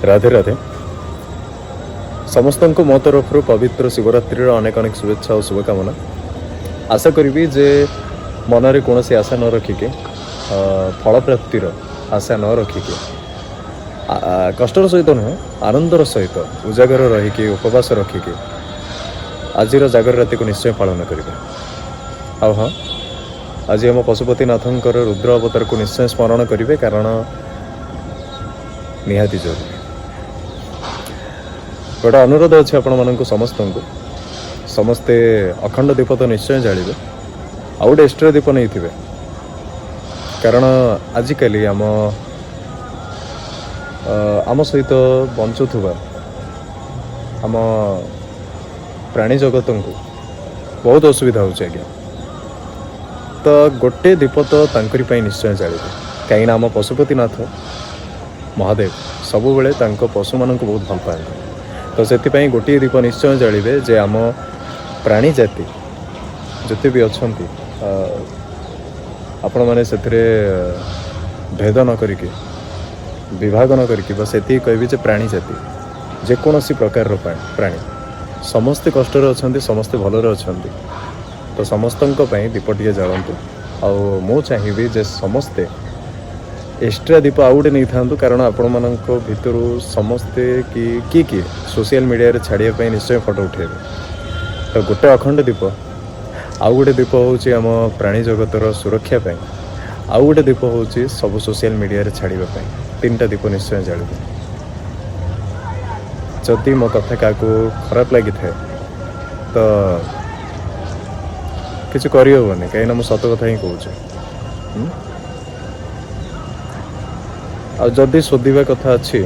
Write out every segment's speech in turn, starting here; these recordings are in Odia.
ରାଧେ ରାଧେ। ସମସ୍ତଙ୍କୁ ମୋ ତରଫରୁ ପବିତ୍ର ଶିବରାତ୍ରିର ଅନେକ ଅନେକ ଶୁଭେଚ୍ଛା ଓ ଶୁଭକାମନା। ଆଶା କରିବି ଯେ ମନରେ କୌଣସି ଆଶା ନ ରଖିକି, ଫଳପ୍ରାପ୍ତିର ଆଶା ନ ରଖିକି, କଷ୍ଟର ସହିତ ନୁହେଁ, ଆନନ୍ଦର ସହିତ ଉଜାଗର ରହିକି, ଉପବାସ ରଖିକି ଆଜିର ଜାଗର ରାତିକୁ ନିଶ୍ଚୟ ପାଳନ କରିବେ। ଆଉ ହଁ, ଆଜି ଆମ ପଶୁପତିନାଥଙ୍କର ରୁଦ୍ର ଅବତାରକୁ ନିଶ୍ଚୟ ସ୍ମରଣ କରିବେ, କାରଣ ନିହାତି ଜରୁରୀ। ଗୋଟେ ଅନୁରୋଧ ଅଛି ଆପଣମାନଙ୍କୁ ସମସ୍ତଙ୍କୁ, ସମସ୍ତେ ଅଖଣ୍ଡ ଦୀପ ତ ନିଶ୍ଚୟ ଜାଳିବେ, ଆଉ ଗୋଟେ ଏକ୍ସଟ୍ରା ଦୀପ ନେଇଥିବେ, କାରଣ ଆଜିକାଲି ଆମ ସହିତ ବଞ୍ଚୁଥିବା ଆମ ପ୍ରାଣୀ ଜଗତଙ୍କୁ ବହୁତ ଅସୁବିଧା ହେଉଛି ଆଜ୍ଞା। ତ ଗୋଟେ ଦୀପ ତ ତାଙ୍କରି ପାଇଁ ନିଶ୍ଚୟ ଜାଳିବେ, କାହିଁକିନା ଆମ ପଶୁପତିନାଥ ମହାଦେବ ସବୁବେଳେ ତାଙ୍କ ପଶୁମାନଙ୍କୁ ବହୁତ ଭଲ ପାଆନ୍ତି। ତ ସେଥିପାଇଁ ଗୋଟିଏ ଦୀପ ନିଶ୍ଚୟ ଜାଳିବେ ଯେ ଆମ ପ୍ରାଣୀ ଜାତି ଯେତେ ବି ଅଛନ୍ତି, ଆପଣମାନେ ସେଥିରେ ଭେଦ ନ କରିକି, ବିଭାଗ ନ କରିକି, ବାସ୍ ଏତିକି କହିବି ଯେ ପ୍ରାଣୀ ଜାତି ଯେକୌଣସି ପ୍ରକାରର ପ୍ରାଣୀ ସମସ୍ତେ କଷ୍ଟରେ ଅଛନ୍ତି, ସମସ୍ତେ ଭଲରେ ଅଛନ୍ତି। ତ ସମସ୍ତଙ୍କ ପାଇଁ ଦୀପ ଟିକେ ଜାଳନ୍ତୁ। ଆଉ ମୁଁ ଚାହିଁବି ଯେ ସମସ୍ତେ ଏକ୍ସଟ୍ରା ଦୀପ ଆଉ ଗୋଟେ ନେଇଥାନ୍ତୁ, କାରଣ ଆପଣମାନଙ୍କ ଭିତରୁ ସମସ୍ତେ କି କିଏ କିଏ ସୋସିଆଲ ମିଡ଼ିଆରେ ଛାଡ଼ିବା ପାଇଁ ନିଶ୍ଚୟ ଫଟୋ ଉଠାଇବେ। ତ ଗୋଟେ ଅଖଣ୍ଡ ଦୀପ, ଆଉ ଗୋଟେ ଦୀପ ହେଉଛି ଆମ ପ୍ରାଣୀ ଜଗତର ସୁରକ୍ଷା ପାଇଁ, ଆଉ ଗୋଟେ ଦୀପ ହେଉଛି ସବୁ ସୋସିଆଲ ମିଡ଼ିଆରେ ଛାଡ଼ିବା ପାଇଁ। ତିନିଟା ଦୀପ ନିଶ୍ଚୟ ଜାଳିବେ। ଯଦି ମୋ କଥା କାହାକୁ ଖରାପ ଲାଗିଥାଏ ତ କିଛି କରିହେବନି, କାହିଁକିନା ମୁଁ ସତ କଥା ହିଁ କହୁଛି। ହୁଁ? ଆଉ ଯଦି ଶୋଧିବା କଥା ଅଛି,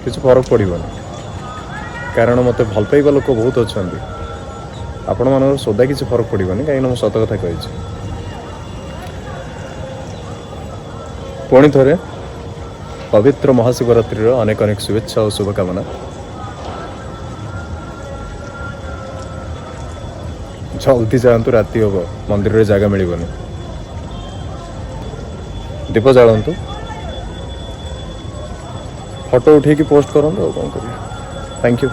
କିଛି ଫରକ ପଡ଼ିବନି, କାରଣ ମୋତେ ଭଲ ପାଇବା ଲୋକ ବହୁତ ଅଛନ୍ତି। ଆପଣମାନଙ୍କର ସୋଦା କିଛି ଫରକ ପଡ଼ିବନି, କାହିଁକିନା ମୁଁ ସତ କଥା କହିଛି। ପୁଣି ଥରେ ପବିତ୍ର ମହାଶିବରାତ୍ରିର ଅନେକ ଅନେକ ଶୁଭେଚ୍ଛା ଓ ଶୁଭକାମନା। ଜଲ୍ଦି ଯାଆନ୍ତୁ, ରାତି ହେବ, ମନ୍ଦିରରେ ଜାଗା ମିଳିବନି। ଦୀପ ଜାଳନ୍ତୁ, ଫଟୋ ଉଠେଇକି ପୋଷ୍ଟ କରନ୍ତୁ, ଆଉ କ'ଣ କରିବେ। Thank you.